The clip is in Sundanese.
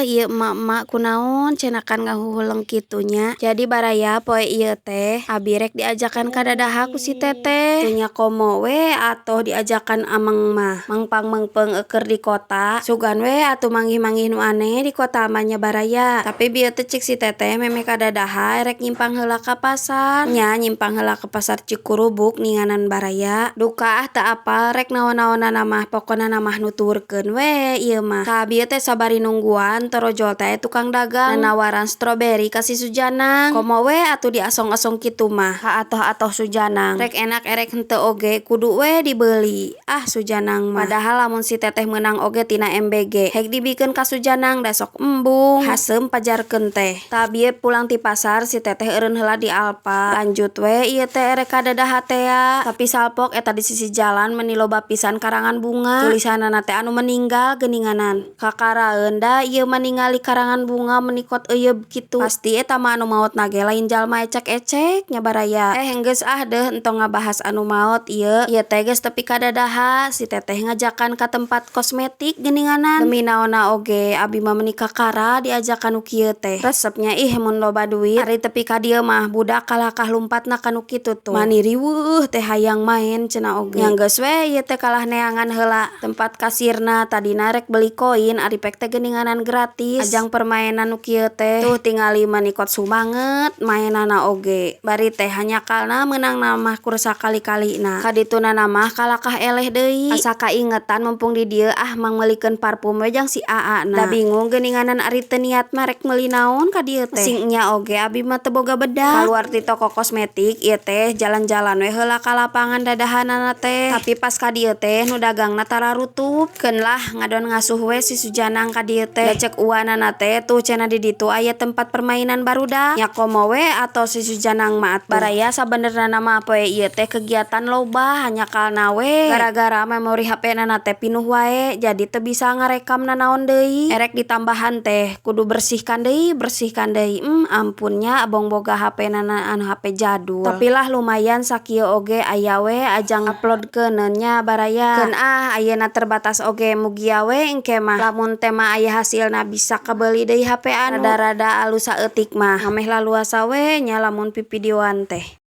Heuh, ieu emak-emak kunaon cenakan ngahuhuleng kitu nya. Jadi baraya, poe ieu teh abi rek diajakan ka dadaha ku si teteh. Teu nya komo we atoh diajakan ameng mah. Mangpang meungpeung eueuh di kota, sugan we atuh manggih-manggih nu aneh di kota mah nya, baraya. Tapi bieu teh cek si teteh memeh ka dadaha erek nyimpang heula ka pasar. Nya nyimpang heula ka Pasar Cikurubuk ninganan, baraya. Duka ah, teu apal rek naon-naonana mah, pokona mah nuturkeun we ieu mah. Tah, bieu teh sabari nungguan torojol teh tukang dagang nanawaran stroberi ka si Sujanang. Komo we atuh diasong-asong kitu mah kaatoh-atoh Sujanang. Rek enak erek henteu oge kudu we dibeuli. Ah, Sujanang mah. Padahal lamun si teteh meunang oge tina MBG hek dibikeun ka Sujanang da sok embung. Haseum pajarkeun teh. Tah, bieu pulang ti pasar si teteh eureun heula di Alfa. Lanjut we ieu teh erek ka dadaha tea. Tapi salpok eta di sisi jalan meuni loba pisan karangan bunga. Tulisanana teh anu meninggal geuninganan. Kakaraeun da ieu mah ningali karangan bunga meuni kot euyeub kitu. Pasti eta mah anu maotna ge lain jalma ecek-ecek nya, baraya. Eh, geus ah deuh, entong ngabahas anu maot ieu. Ieu teh geus tepi ka dadaha, si teteh ngajakan ka tempat kosmetik geuninganan. Demi naonna oge abi mah meuni kakara diajakan nu kieu teh. Resep nya ih mun loba duit. Ari tepi ka dieu mah budak kalakah lumpatna ka nu kitu tuh. Mani riweuh teh hayang maen cenah oge. Nya geus we ieu teh kalah neangan heula tempat kasirna, tadina rek beli koin ari pek teh geuninganan gratis. Ajang permainan nu kieu teh tuh tingali mani kot sumanget maenana oge. Bari teh hanjakalna meunangna mah kur sakali-kalina. Kaditunana mah kalakah eleh deui. Asa kaingetan mumpung di dieu ah mangmeulikeun parfum we jang si Aa na. Da bingung geuninganan ari teu niat mah rek meuli naon ka dieu teh. Sing nya oge abi mah teu boga bedak. Kaluar ti toko kosmetik ieu teh jalan-jalan we heula ka lapangan dadahanana teh. Tapi pas ka dieu teh nu dagangna tararutup. Keun lah, ngadon ngasuh we si Sujanang ka dieu teh. Da cek uwanana teh tuh cenah di ditu aya tempat permainan barudak. Nya komo we atoh si Sujanang mah atuh. Baraya, sabenerna mah poe ieu teh kegiatan loba, hanjakalna we gara-gara memori HP na teh pinuh wae, jadi teu bisa ngarekam nanaon deui. Erek ditambahan teh kudu bersihkan deui, bersihkan deui. Ampun nya, abong boga HP nana anu HP jadul. Tapi lah lumayan sakieu oge aya we ajang uploadkeun nya, baraya. Keun ah, ayeuna terbatas oge, mugia we engke mah lamun tema aya hasilna bisa kabeuli deui HP anu rada-rada alus saeutik mah, ngameh laluasa we nya lamun pivideoan teh.